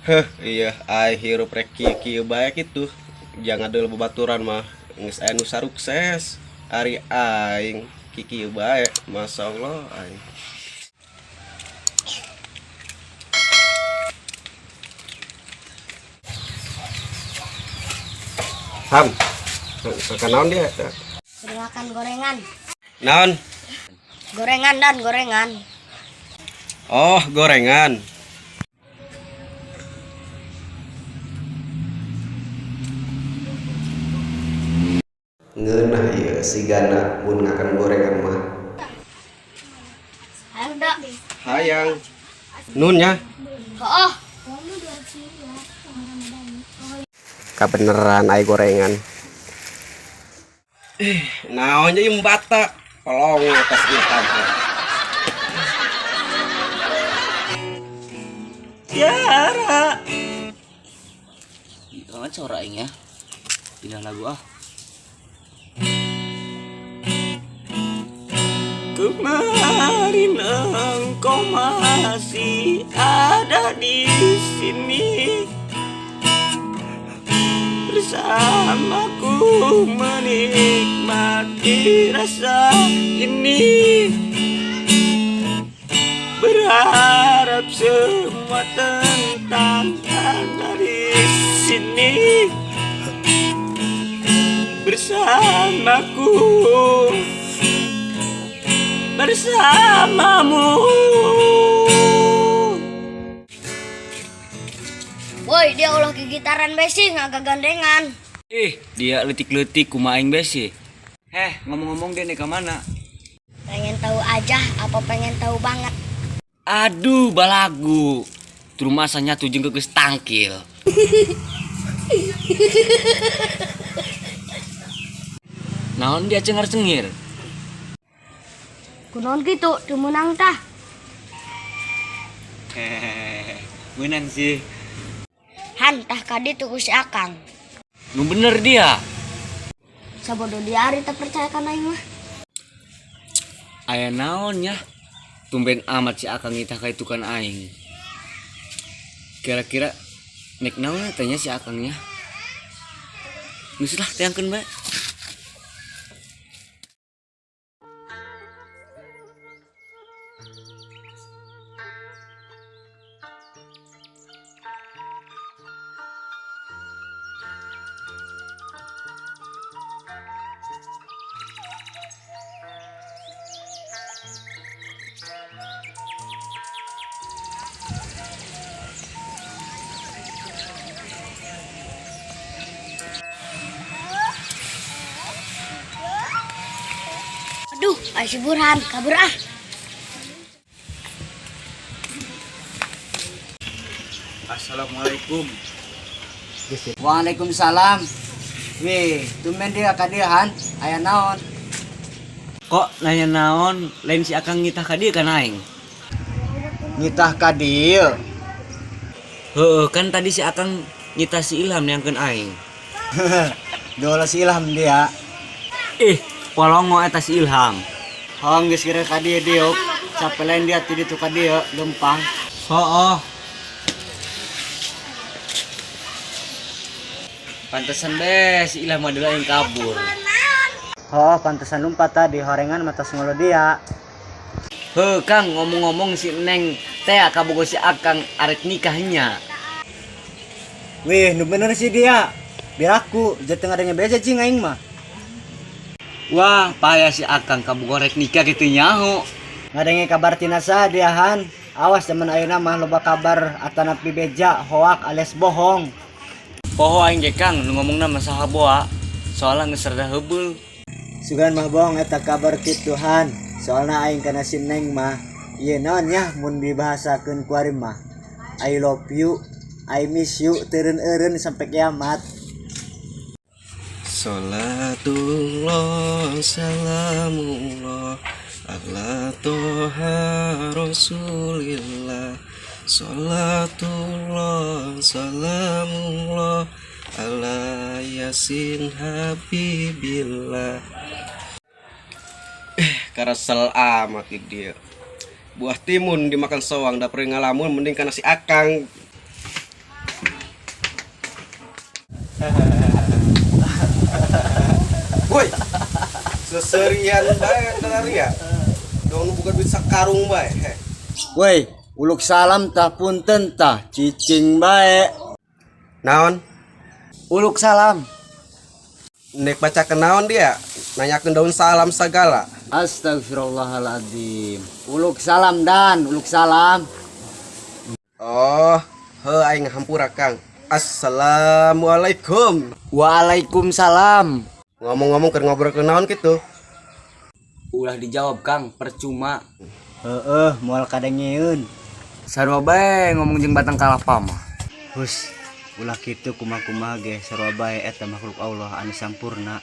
Heh, iya, ai hirup rek kieu-kieu bae kitu. Jangan deul babaturan mah geus aya nu sarukses. Ari aing kikieu bae, masyaallah aing. Ham, makan naon dia? Makan gorengan. Naon? Gorengan dan gorengan. Oh, gorengan. Ngeunah ieu sigana mun ngakan gorengan mah. Ayo dak. Hayang. Nun nya. Oh, Kabeneran ai gorengan. Naon ieu bata? Kolong atas ieu tah. Tiara. Jangan suara aing ya. Pindah lagu ah. Kemarin engkau masih ada di sini, bersamaku menikmati rasa ini. Berharap semua tentang ada di sini, bersamaku, bersamamu. Woi, dia ulah gigitaran besi ngagak gandengan. Ih, dia letik-letik kumaha aing besi. Heh, ngomong-ngomong dia nih ke mana? Pengen tahu aja apa pengen tahu banget? Aduh, balagu. Terus masanya tuh jeung geus tangkil. Naon dia cengar-cengir? Kunaon gitu, teu meunang tah. Hehehe, menang sih. Han tah kadi tuh ku si Akang. Nu bener dia. Sabodo dia ari teu percaya kana aing mah. Aya naon nya? Tumben amat si Akang itah ka itu kan aing. Kira-kira nek naon tanya si Akangnya. Geus lah teangkeun bae. Aduh, ay si Burhan, kabur ah. Assalamualaikum. Waalaikumsalam. Wih, tumben dia ka dieu Han, aya naon? Kok nanya naon lain si Akang ngitah ka dieu kan aing? Ngitah ka dieu. Heeh, kan tadi si Akang ngitah si Ilham neangkeun aing. Dola si Ilham dia. Ih, polongo eta si Ilham. Hong geus kira ka dieu diuk. Capek lain dia ti ditu ka dieu, lempang. Oh. Pantesan be si Ilham adalah yang kabur. Oh, pantesan lumpat tadi horengan mata ngolo dia. Heh, Kang, ngomong-ngomong si Neng teh kabogo si Akang arek nikahnya. Wih, nu bener sih dia. Biar aku jateng adanya beja cing aing mah. Wah, payah si Akang kabogo rek nikah gitu nyaho. Ngadenge kabar tina saha dia Han. Awas zaman ayeuna mah loba kabar atanapi beja hoak alias bohong. Poho aing ge Kang, nu ngomongna mah saha boa. Soalna geus rada heubeul. Sugan mah bohong eta kabar kitu Han. Soalna aing kana si Neng mah ieu naon nya mun dibahasakeun ku ari mah. I love you, I miss you, teureun-eureun sampai kiamat. Salatullah salamullah ala toha rasulillah. Salatullah salamullah ala yasin habibillah. Karesel amat di dia. Buah timun dimakan soang dapur ngalamun mending kana si Akang. Woi. Seserian bae ya. Dong nu boga duit sakarung bae. Heh. Woi, uluk salam tah, punten tah, cicing bae. Naon? Uluk salam. Nek baca kenaon dia? Nanyakeun daun salam segala. Astagfirullahaladzim. Uluk salam dan uluk salam. Oh, he aing hampura, Kang. Assalamualaikum. Waalaikumsalam. Ngomong-ngomong keur ngobrol ke naon gitu? Ulah dijawab, Kang, percuma. Heeh, moal kadengeun. Sarua bae ngomong jeung batang kalapa mah. Hus, ulah kitu, kumaha-kumaha ge sarua bae eta makhluk Allah anu sampurna.